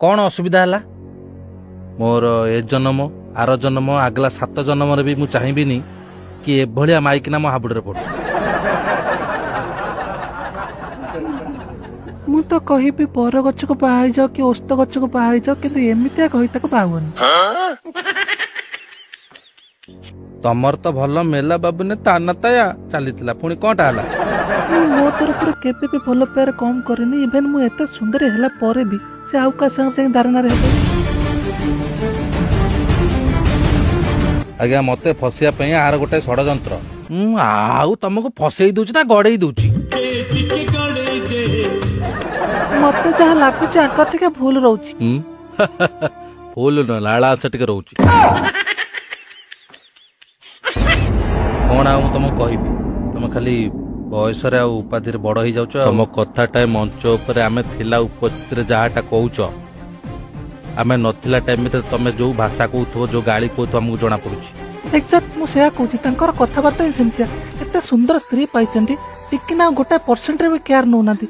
କ'ଣ ଅସୁବିଧା ହେଲା? ମୋର ଏ ଜନ୍ମ, ଆର ଜନ୍ମ, ଆଗଲା 7 ଜନ୍ମରେ ବି ମୁଁ ଚାହିଁବିନି କି ଏଭଳିଆ ମାଇକିନା ମୋ ହାବୁଡ଼ରେ ପଡୁ। ମୁଁ ତ କହିବି ବର ଗଛକୁ ବାହା ହେଇଯାଅ କି ଓସ୍ତ ଗଛକୁ ବାହା ହେଇଯାଅ, କିନ୍ତୁ ଏମିତିଆ କହି ତାକୁ ବାହା ହୁଅନି। ତମର ତ ଭଲ ମେଲା ବାବୁନେ ତାନା ତାୟା ଚାଲିଥିଲା, ପୁଣି କଣଟା ହେଲା? ମୁଁ ମୋ ତରଫରୁ କେବେ ବି ଭଲ ପାଇବାରେ କମ କରିନି। ଇଭେନ୍ ମୁଁ ଏତେ ସୁନ୍ଦରୀ ହେଲା ପରେ ବି ସେ ଆଉ କାହା ସାଙ୍ଗେ ସାଙ୍ଗେ ଧାରଣାରେ ହେବେ। ଆଜ୍ଞା, ମତେ ଫସିବା ପାଇଁ ଆର ଗୋଟେ ଷଡ଼ଯନ୍ତ୍ର। ମୁଁ ଆଉ ତମକୁ ଫସେଇ ଦଉଛି ନା ଗଡେଇ ଦଉଛି? ମତେ ଯାହା ଲାଗୁଛି ଆଙ୍କର ଟିକେ ଭୁଲ ରହୁଛି। ହୁଁ, ଭୁଲ ନୁହଁ, ଲାଳାଂଶ ଟିକେ ରହୁଛି। କଣ ଆଉ ମୁଁ ତମକୁ କହିବି, ତମେ ଖାଲି ବୟସରେ ଆଉ ଉପାଧିରେ ବଡ ହେଇଯାଉଛ। ତମ କଥାଟା ମଞ୍ଚ ଉପରେ ଆମେ ଥିଲା ଉପସ୍ଥିତିରେ ଯାହାଟା କହୁଛ, ଆମେ ନଥିଲା ଟାଇମ ଭିତରେ ତମେ ଯୋଉ ଭାଷା କହୁଥିବ, ଯୋଉ ଗାଳି କହୁଥିବ, ଆମକୁ ଜଣା ପଡୁଛି। ଏକ୍ସାକ୍ଟ, ମୁଁ ସେୟା କହୁଛି। ତାଙ୍କର କଥାବାର୍ତ୍ତା ହିଁ ସେମିତିଆ। ଏତେ ସୁନ୍ଦର ସ୍ତ୍ରୀ ପାଇଛନ୍ତି, ଟିକେ ନା ଗୋଟେ ପରସେଣ୍ଟରେ ବି କେୟାର ନେଉନାହାନ୍ତି।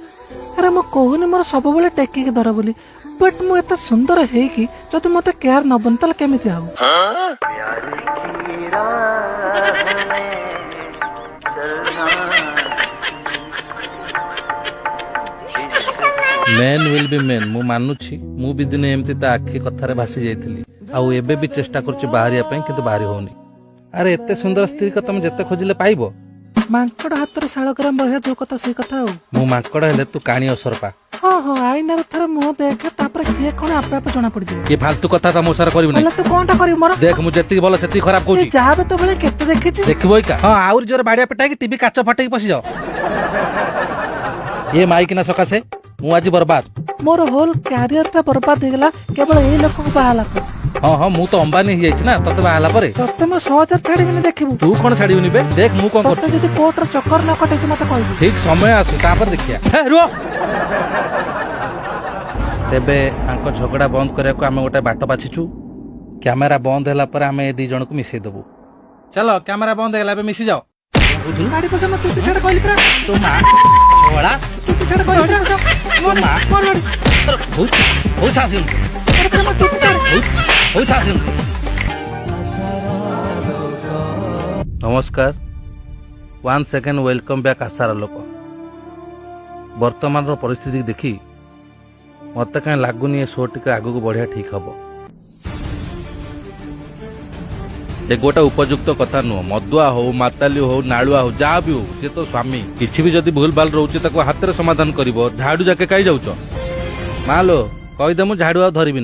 ଆରେ ମୁଁ କହୁନି ମୋର ସବୁବେଳେ ଟେକିକି ଧର ବୋଲି, ବଟ୍ ମୁଁ ଏତେ ସୁନ୍ଦର ହେଇକି ଯଦି ମତେ କେୟାର ନବନି ତାହେଲେ କେମିତି ହବ? ମେନ୍ will be main, ମୁଁ ମାନୁଛି। ମୁଁ ବି ଦିନେ ଏମିତି ତା ଆଖି କଥାରେ ଭାସି ଯାଇଥିଲି, ଆଉ ଏବେ ବି ଚେଷ୍ଟା କରୁଛି ବାହାରିବା ପାଇଁ, କିନ୍ତୁ ବାହାରି ହଉନି। ଆରେ ଏତେ ସୁନ୍ଦର ସ୍ତ୍ରୀ ତମେ ଯେତେ ଖୋଜିଲେ ପାଇବ? ମାଙ୍କଡ ହାତରେ ଶାଳଗ୍ରାମ ରହିବା ଯୋଉ କଥା ସେଇ କଥା ଆଉ। ମୁଁ ମାଙ୍କଡ ହେଲେ ତୁ କାଣି ଅସରପା। ହଁ, ଆଇନାରେ ଥରେ ମୁହଁ ଦେଖେ, ତାପରେ କିଏ କଣ ଆପେ ଆପେ ଜଣା ପଡିଯିବ। କିଏ ଫାଲତୁ କଥା ତମ ସାରା କରିବୁ ହେଲେ ନାହିଁ। ତୁ କଣଟା କରିବୁ ମୋର? ଦେଖ, ମୁଁ ଯେତିକି ଭଲ ସେତିକି ଖରାପ କହୁଛି। ଯାହା ବି ତୋ ଭଳି କେତେ ଦେଖିଛି। ଦେଖିବ ଏଇକା। ହଁ, ଆହୁରି ଜୋରେ ବାଡିଆ ପିଟାଇକି ଟିଭି କାଚ ଫଟେଇକି ପଶିଯାଅ। ଇଏ ମାଇକିନା ସକାଶେ ମୁଁ ଆଜି ବର୍ବାଦ। ମୋର ହୋଲ କ୍ୟାରିୟର ଟା ବର୍ବାଦ ହେଇଗଲା କେବଳ ଏଇ ଲୋକକୁ ବାହା ହେଲା ପରେ। ହଁ, ମୁଁ ତ ଅମ୍ବାନୀ ହେଇଯାଇଛି ନା ତତେ ବାହା ହେଲା ପରେ। ତତେ ମୁଁ ସହଜରେ ଛାଡିବିନି, ଦେଖିବୁ। ତୁ କଣ ଛାଡିବୁନି ବେ? ଦେଖ ମୁଁ କଣ ତତେ କରୁଛି। ଯଦି କୋର୍ଟର ଚକର ନ କଟେଇଛି ମତେ କହିବୁ। ଠିକ ସମୟ ଆସୁ, ତାପରେ ଦେଖିବା। ହେ, ରୁହ। ତେବେ ଆଙ୍କ ଝଗଡ଼ା ବନ୍ଦ କରିବାକୁ ଆମେ ଗୋଟେ ବାଟ ବାଛିଛୁ। କ୍ୟାମେରା ବନ୍ଦ ହେଲା ପରେ ଆମେ ଏ ଦି ଜଣକୁ ମିଶେଇ ଦବୁ। ଚାଲ, କ୍ୟାମେରା ବନ୍ଦ ହେଇଗଲା, ଏବେ ମିଶିଯାଅ। ଗାଡି ପସା ମତେ ଚୁଟି ଛାଡ କହିଲି ପରା। ତୋ ମା ଭଳା। ଚୁଟି ଛାଡ କହିଲି ପରା। ତୋ ମା। ମୋର ଗାଡି। ହଉ ହଉ, ସାହସ। ଆରେ ପରା, ମୋ ଚୁଟି ଛାଡ। ହଉ ହଉ, ସାହସ। ନମସ୍କାର, ୱାନ୍ ସେକେଣ୍ଡ, welcome back ଆଶାର ଲୋକ। ବର୍ତ୍ତମାନର ପରିସ୍ଥିତି ଦେଖି ମତେ କାହିଁ ଲାଗୁନି ଏ ଶୋ ଟିକେ ଆଗକୁ ବଢ଼ିଆ ଠିକ୍ ହବ। ଏ ଗୋଟେ ଉପଯୁକ୍ତ କଥା ନୁହଁ। ମଦୁଆ ହଉ, ମାତାଲି ହଉ, ନାଳୁଆ ହଉ, ଯାହା ବି ହଉ, ସେ ତ ସ୍ୱାମୀ। କିଛି ବି ଯଦି ଭୁଲ ଭାଲ ରହୁଛି ତାକୁ ହାତରେ ସମାଧାନ କରିବ, ଝାଡୁ ଯାକେ କାହିଁ ଯାଉଛ? ମା ଲୋ, କହିଦେ ମୁଁ ଝାଡୁ ଆଉ ଧରିବି ନାହିଁ।